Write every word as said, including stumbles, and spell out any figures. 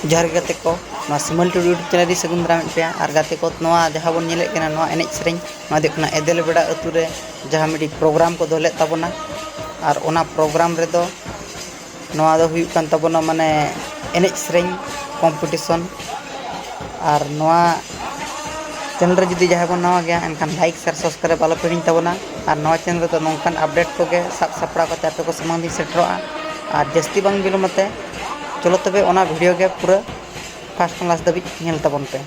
ᱡᱚᱦᱟᱨ ᱜᱮ ᱜᱟᱛᱮ ᱠᱚ, ᱱᱚᱣᱟ ᱥᱤᱢᱚᱞ ᱴᱩᱰᱩ YouTube ᱪᱮᱱᱮᱞ ᱨᱮ ᱥᱟᱹᱜᱩᱱ ᱫᱟᱨᱟᱢᱮᱫ ᱯᱮᱭᱟ᱾ ᱟᱨ ᱜᱟᱛᱮ ᱠᱚ, ᱱᱚᱣᱟ ᱡᱟᱦᱟᱸ ᱵᱚᱱ ᱧᱮᱞᱮᱫ ᱠᱟᱱᱟ, ᱱᱚᱣᱟ ᱮᱱᱮᱡ ᱥᱮᱨᱮᱧ, ᱱᱚᱣᱟ ᱫᱚ ᱦᱩᱭᱩᱜ ᱠᱟᱱᱟ ᱮᱫᱮᱞ ᱵᱮᱲᱟ ᱟᱹᱛᱩ ᱨᱮ ᱡᱟᱦᱟᱸ ᱢᱤᱫᱴᱤᱡ ᱯᱨᱳᱜᱨᱟᱢ ᱠᱚ ᱫᱚᱦᱚ ᱞᱮᱫ ᱛᱟᱵᱚᱱᱟ᱾ ᱟᱨ ᱚᱱᱟ ᱯᱨᱳᱜᱨᱟᱢ ᱨᱮᱫᱚ ᱱᱚᱣᱟ ᱫᱚ ᱦᱩᱭᱩᱜ ᱠᱟᱱ ᱛᱟᱵᱚᱱᱟ, ᱢᱟᱱᱮ, ᱮᱱᱮᱡ ᱥᱮᱨᱮᱧ ᱠᱚᱢᱯᱤᱴᱤᱥᱚᱱ᱾ ᱟᱨ ᱱᱚᱣᱟ ᱪᱮᱱᱮᱞ ᱨᱮ ᱡᱩᱫᱤ ᱡᱟᱦᱟᱸᱭ ᱵᱚᱱ ᱱᱟᱣᱟ ᱜᱮᱭᱟ, ᱮᱱᱠᱷᱟᱱ ᱞᱟᱭᱤᱠ, ᱥᱮᱭᱟᱨ, ᱥᱟᱵᱥᱠᱨᱟᱭᱤᱵ ᱟᱞᱚ ᱯᱮ ᱦᱤᱲᱤᱧ ᱛᱟᱵᱚᱱᱟ᱾ ᱟᱨ ᱱᱚᱣᱟ ᱪᱮᱱᱮᱞ ᱨᱮᱫᱚ ᱱᱚᱝᱠᱟᱱ ᱟᱯᱰᱮᱴ ᱠᱚᱜᱮ ᱥᱟᱵ ᱥᱟᱯᱲᱟᱣ ᱠᱟᱛᱮ ᱟᱯᱮ ᱠᱚ ᱥᱟᱢᱟᱝ ᱫᱤᱧ ᱥᱮᱴᱮᱨᱚᱜᱼᱟ᱾ ᱟᱨ ᱡᱟᱹᱥᱛᱤ ᱵᱟᱝ ᱵᱤᱞᱚᱢ ᱟᱛᱮ, ᱪᱚᱞᱚ ᱛᱚᱵᱮ ᱚᱱᱟ ᱵᱷᱤᱰᱤᱭᱳ ᱜᱮ ᱯᱩᱨᱟᱹ ᱯᱷᱟᱥᱴ ᱠᱷᱚᱱ ᱞᱟᱥᱴ ᱫᱷᱟᱹᱵᱤᱡ ᱧᱮᱞ ᱛᱟᱵᱚᱱ ᱯᱮ᱾